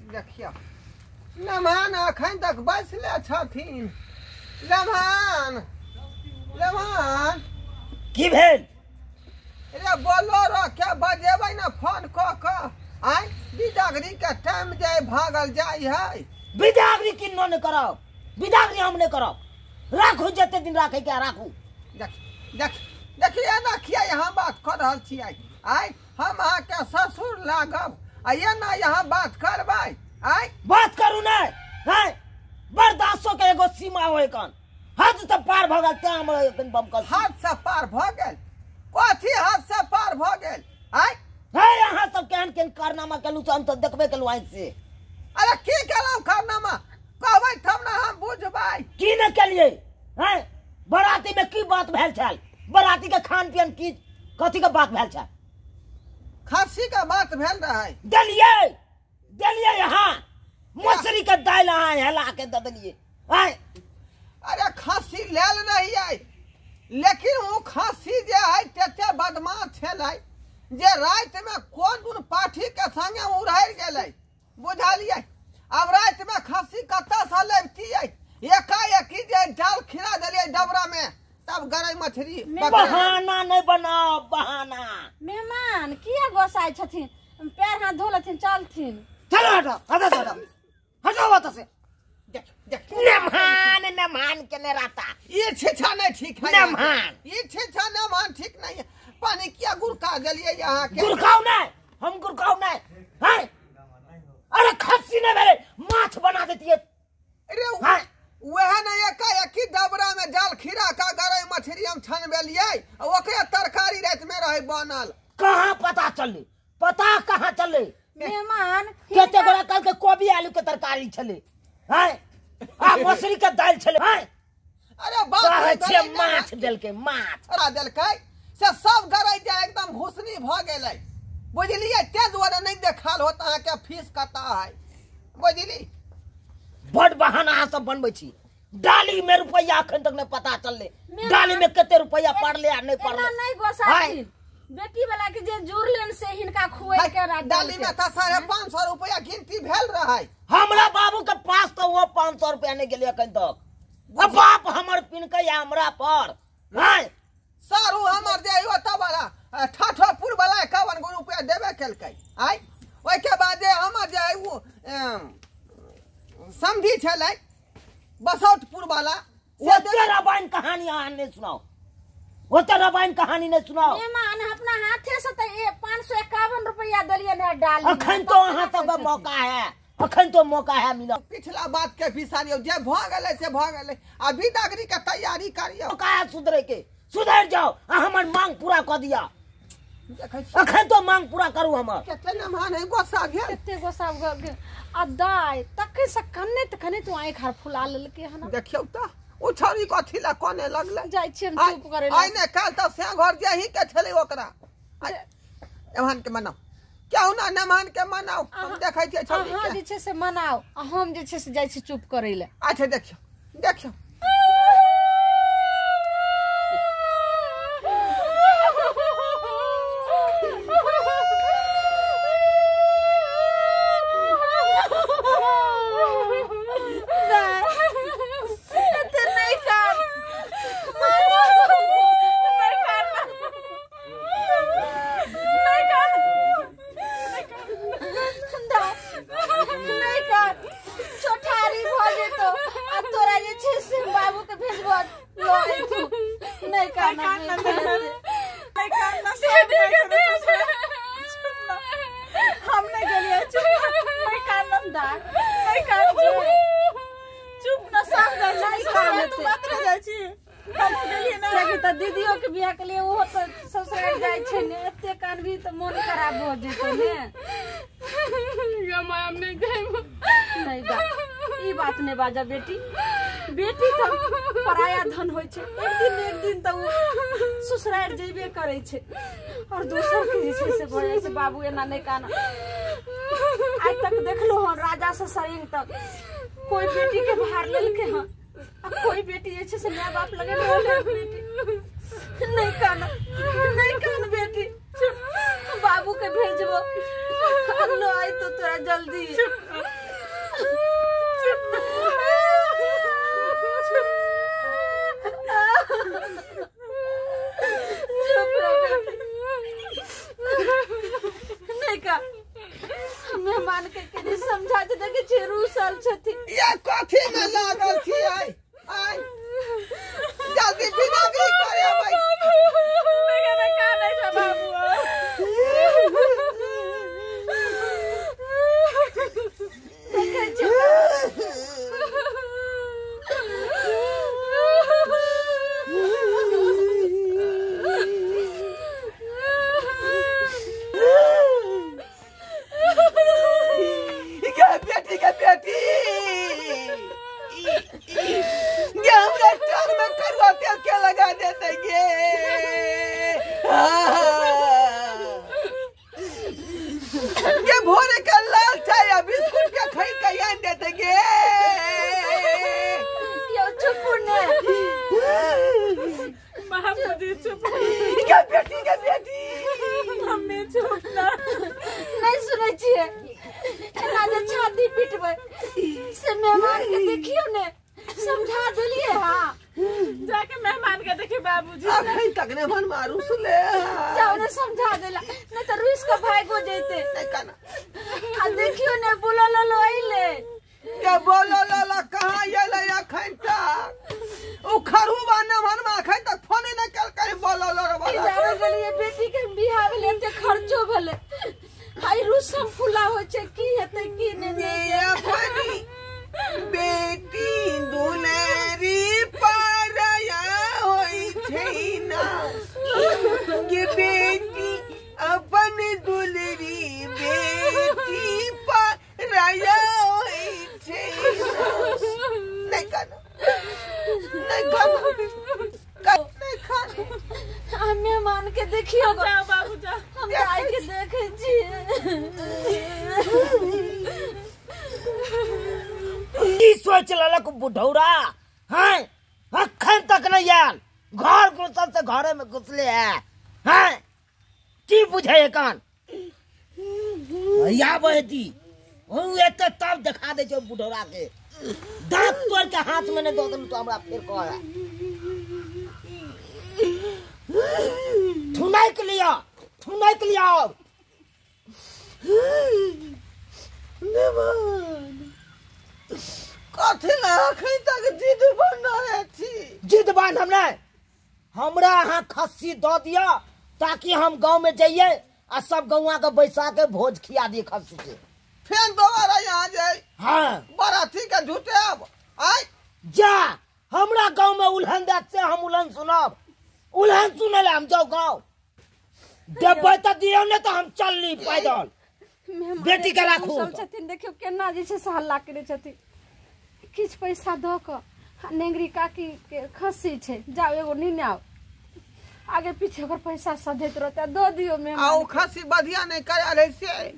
देखियौ मेहमान अखन तक बैसले छथिन। मेहमान मेहमान की भेल रे? बोलो रो के बजेबै ना फोन कऽ कऽ। आय बिदागरी के टाइम जाय भागल जाय है। बिदागरी किन्नो नहीं करब, बिदागरी हम नहीं करब। राखू जते दिन राखे के राखू। देख देख देखिए एना किया यहाँ बात कर रहल छियै। आय हम अहाँके ससुर लागब आ एना यहाँ बात करबै? आय बात करू नहीं हैं? बर्दाश्तो के एगो सीमा होय कन, हद से पार भ गेल तें हमरा एखन बमकल। हद से पार भ गेल? कथी हद से पार भ गेल? आय हे अहाँ सब केहन केहन कारनामा केलहुँ से हम तऽ देखबे केलहुँ आँखि से। अरे की केलहुँ कारनामा? कहबै तब ने हम बुझबै। की ने केलियै हैं? बराती में की बात भेल छल? बराती के खान पियन की कथी के बात भेल छल? खस्सी के बात भेल रहै। देलियै देलियै अहाँ मसुरी के दालि अहाँ हेला के दऽ देलियै। आँय अरे खस्सी लेल रहियै, लेकिन ओ खस्सी जे है तते बदमाश छलै जे राति में कोन दुन पाठी के संगे उड़ि गेलै, बुझलियै? अब राति में खस्सी कतऽ से लैतियै? एकाएकी जे जाल खिरा देलियै डबरा में, तब गरई मछली। बहाना नहीं बनाओ, बहाना। मेहमान किया गोसाइ छथिन? पैर हाथ धो लेथिन चलथिन। चलो हटो हटो हटो हटो ओतऽ से। देख देख नमहान नमहान के नहीं रहता। ये छिछा नहीं ठीक है। नमहान ये छिछा नमहान ठीक नहीं है। पानी किया गुड़का देलियै यहाँ के? गुड़काऊ नहीं, हम गुड़काऊ नहीं हैं। अरे खस्सी नहीं भेलै, माछ बना देतियै। अरे वह ने एकाएकी डबरा में जाल खीरा का गरई मछली हम छनबेलियै, ओकरे तरकारी राति में रहै बनल। कहाँ पता चललै? पता कहाँ चललै? मेहमान कते गोरा कल के कोबी आलू के तरकारी छलै हैं, आ मसुरी के दालि छलै हैं। अरे बाप रे, माछ देलकै, माछ देलकै से सब गरई जे एकदम घुसनी भ गेलै, बुझलियै? ते दुआरे नहीं देखाल होत अहाँके फीस कता है, बुझली? बड बहाना अहाँ सब बनबै छी। डाली में रुपया अखन तक नहीं पता चललै, डाली में कते रुपया पड़ले आ नहीं पड़ले। नहीं गोसाथिन, बेटी वाला के जे जुड़लेन से हिनका खुए के राख। डाली में त 550 रुपया गिनती भेल रहै। हमरा बाबू के पास तो वो 500 रुपया नहीं गेलै अखन तक। अब बाप हमर पिनकै हमरा पर हैं। सारू हमर जे ओतऽ वाला ठाठोपुर वाला 51 गो रुपया देबे केलकै। आय ओहिके बाद जे हमर जे ओ समधी छलै बसौटपुर वाला, ओते रामायण कहानी अहाँ नहीं सुनाओ, ओते रामायण कहानी नहीं सुनाओ। मेहमान अपना हाथे से त 551 रुपया देलियै ने डाली। अखन तो अहाँ सब मौका है, अखन तो मौका है मिला। पिछला बात के बिसारियौ, जे भ गेलै से भ गेलै। आ बिदागरी के तैयारी करियौ। मौका है सुधरे के, सुधर जाओ आ हमर मांग पूरा कऽ दिया। अखन तो मांग पूरा करू हमर। कते नमहान है गोस्सा भेल, कते गोस्सा भेल। आ दाइ तखन से कनैत कनैत आँखि आर फुला लेलकै हन। देखियौ त ओ छौड़ी कथी ला कने लगलै। जाइ छियै हम चुप करै आइ ने काल त से घर जेही के छलै ओकरा। नमहान के मनाउ, क्यों ना नमहान के मनाउ, हम देखै छियै छौड़ी के। अहाँ जे छै से मनाउ आ हम जे छै से जाइ छी चुप करै लए। अच्छा देखियौ देखियौ। दीदियों के बियाह के लिए वो तो ससुराल जाय छै ने, एते कानबी त मोन खराब भ जेतै ने। हम नहीं जाइब। नहीं जा, ई बात नहीं बाजा बेटी। बेटी तो पराया धन होय छै, एक दिन त उ ससुराल जेबे करै छै और दोसर के जे छै से भऽ जाइ छै। बाबू एना नहीं काना। आइ तक देखलो हन राजा से सरिंग तक कोई बेटी के भार लेलकै हन, आ कोई बेटी जे छै से my बाप लगे रहलै। बेटी नहीं कान, नहीं कान बेटी, बाबू के भेजबो लो आई तो तोरा जल्दी। मेहमान के कनी समझा दे, देखे छियै रूसल छथिन। या कथी में लागल छी? आइ आइ जल्दी विदागरी करे भाई। मेरे कानै छै बाबू। देखै छियै के बेटी के बेटी ये हमरा टांग में करुआ तेल के लगा देते गे। ये भोरे के लाल चाय आ बिस्कुट के खरीद के आन देते गे। यौ चुप ने बाबूजी चुप। के बेटी के बेटी मम्मी चुप ना। नहीं सुनै छियै, एना जे छाती पिटबै से मेहमान के देखियौ ने, समझा देलियै। हाँ जाके मेहमान के देखी बाबूजी। अखन तक ने मन मारू सुले। जाओ ने समझा देला, नहीं तो रुस के भागो जैते। नहीं काना आ देखियो ने बोलो लो अइले। के बोलो लो कहाँ अइले अखन तक? उ खरुबा ने मन में अखन तक फोने न केलकै बोलो लो रे की बोला। जाने गेलियै बेटी के बियाह भेलै, एते खर्चो भेलै, हाय रुसम फुला होइ छै, की हेतै की नहि। ये अपनी बेटी दुलेरी पारया होई छै ना, ये बेटी अपन दुलेरी बेटी पारया होई छै ना। नहीं काना नहीं काना नहीं खाना। आ मेहमान के देखियो गो, जाओ बाबू जाओ। हम जाय के देखै छियै। की सोच लेलक बुढ़ौरा हैं, अखन तक नहीं आयल, घर घुसल से घरे में घुसले है हैं, की बुझे कान आबै दी एते तब देखा दे छै बुढ़ौरा के, दांत तोड़ के हाथ में नहीं दऽ देलू तो हमरा फेर कह थुनाइक लिया, थुनाइक लिया। कथी ला अखन तक जिद बनने छी? जिद बान हम नहीं, हमरा अहाँ खस्सी दऽ दिअ ताकि हम गाँव में जाइए आ सब गौआ के बैसा के भोज खिया दिए खस्सी के। फेन दोबारा यहाँ जाए? हाँ बराती के झूठे अब आय जा, हमरा गाँव में उल्हन देत से हम उल्हन सुनब, उल्हन सुनै ला हम जाउ गाँव। देबै तऽ दियौ ने तऽ हम चलली पैदल। मेहमान बेटी के राखू। सब छथिन, देखियौ केना जे छै से हल्ला करै छथिन। किछु पैसा दऽ कऽ नेंगरी काकी के खस्सी छै, जाओ एगो नीने आउ, आगे पीछे ओकर पैसा सधैत रहतै, दऽ दियौ आ मेहमान उ खस्सी बढ़िया नहीं करायल है से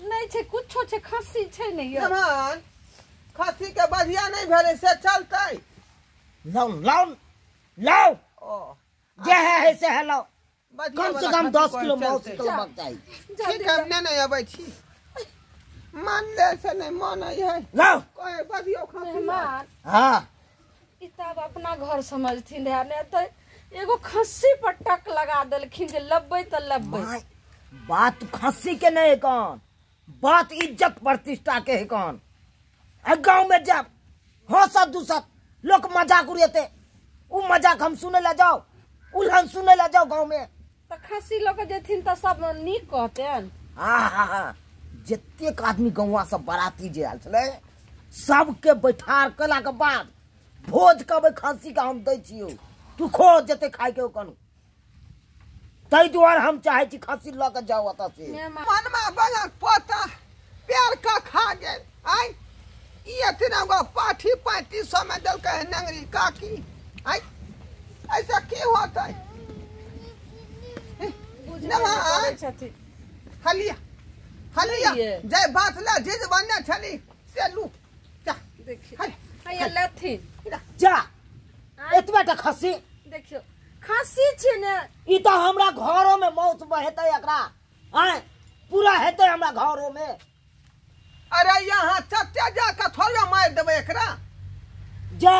नहीं छै, कुछो छै, खस्सी छै नहीं यौ। मेहमान खस्सी के बढ़िया नहीं भेलै से चलतै? लाउ लाउ लाउ, ओ जे है है से है लाउ, बढ़िया कम से वाला कम खस्सी 10 कोन किलो मांस चलतै? लेबाक चाही। ठीक है, हम नहीं अबै छी, मान ले से नहीं मानै है लाउ कहे बढ़िया खस्सी। मेहमान हाँ ई तब अपना घर समझथिन रहे, नहीं तऽ एगो खस्सी पर टक लगा देलखिन जे लब्बै तऽ लब्बै। माय, बात खस्सी के नहीं है कौन, बात इज्जत प्रतिष्ठा के है कौन। गाँव में जब हंसत दूसत लोग मजाक उड़ेते, उ मजाक हम सुने ला जाओ, उल्हन सुने ला जाओ गाँव में। तऽ खस्सी लऽ कऽ जेथिन तऽ सब नीक कहतेन। हाँ हाँ हाँ, जतेक आदमी गौवा सब बराती जे आयल छलै सबके बैठार केला के बाद भोज कहबै खस्सी के हम दै छियौ, तू खो जते खाय के कनु। ताहि दुआरे हम चाहै छी खस्सी लऽ के जाउ ओतऽ से। मेहमान मनमा बगा पोता प्यार का खा गेल आय, ई इतना गो पाठी 3500 में देलकै है नंगरी काकी आय, ऐसा की होता है? बुझबे नहि करै छथिन। हलिया हलिया लिए। जय बात ला जिद बनने छली से लू जा। देखियौ हल हैया लेथिन। जा एतबे टा खस्सी, देखियौ खस्सी छै ने, ई तऽ हमरा घरो में मौत बहेतै एकरा, आय पूरा हेतै हमरा घरो में। अरे यहाँ चच्चा जाके थोड़े मारि देबै एकरा। जा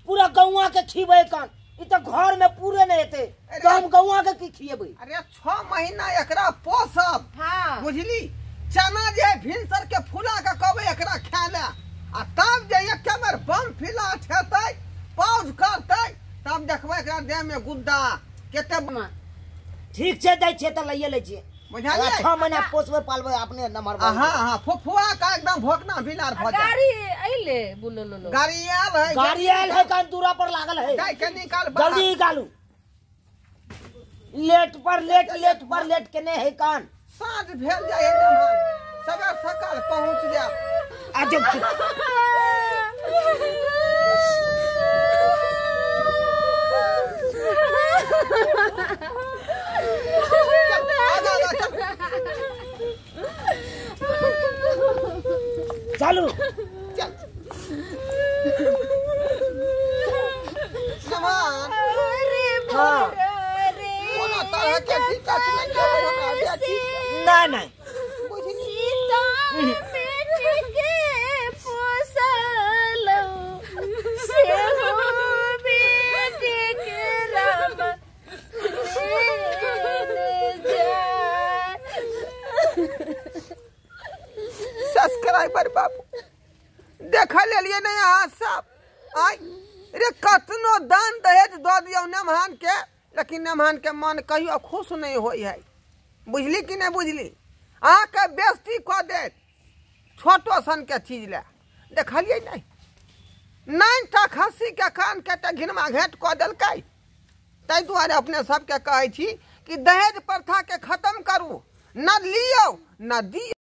पूरा गौआ के खिबै कन, ई तऽ घर में पूरे नहीं हेतै तऽ हम गौआ के की खिएबै? अरे 6 महीना एकरा पोसब। हाँ बुझली, चना जे भिनसर के फुला के कहबै एकरा खाय ले आ तब जे एक बेर बम फिला हेतै पौज करतै तब देखबै एकरा देह में गुद्दा केते। ठीक छै दै छियै तऽ लइए लै छियै बुझलियै। 6 महीना पोसबै पालबै अपने नमहर। हां हां फुफुआ का एकदम भोकना भिलार भ जाय। गाड़ी अइले बुलोलो गाड़ी आयल है, गाड़ी आयल है कान दूरा पर लागल है। जाय के निकाल बाहर जल्दी निकालू। लेट पर लेट लेट पर लेट केने है कान। साँझ भेल जाय है नमहर सवेर सकाल पहुंच जायब। आ जब चलू चल नमहर। हाँ कोनो तरह के दिक्कत नहीं है हमरा बेटी। नहीं नहीं सीता बेटी के पोसलो से हो बेटी के राम सब्सक्राइबर बाबू देख लेलिए नहीं अहाँ सब। आइ रे कतनो दान दहेज दऽ दियौ नमहान के लेकिन नमहान के मन कहियो खुश नहीं होइ है। बुझली कि नहीं बुझली? अहाँके बेइज्जती कऽ देत छोटो सन के चीज लए। देखलियै नहीं 9टा खस्सी के कान के तऽ घिनमा घेट कऽ देलकै। ताहि दुआरे अपने सबके कहै छी कि दहेज प्रथा के खत्म करू, न लियौ न दियौ।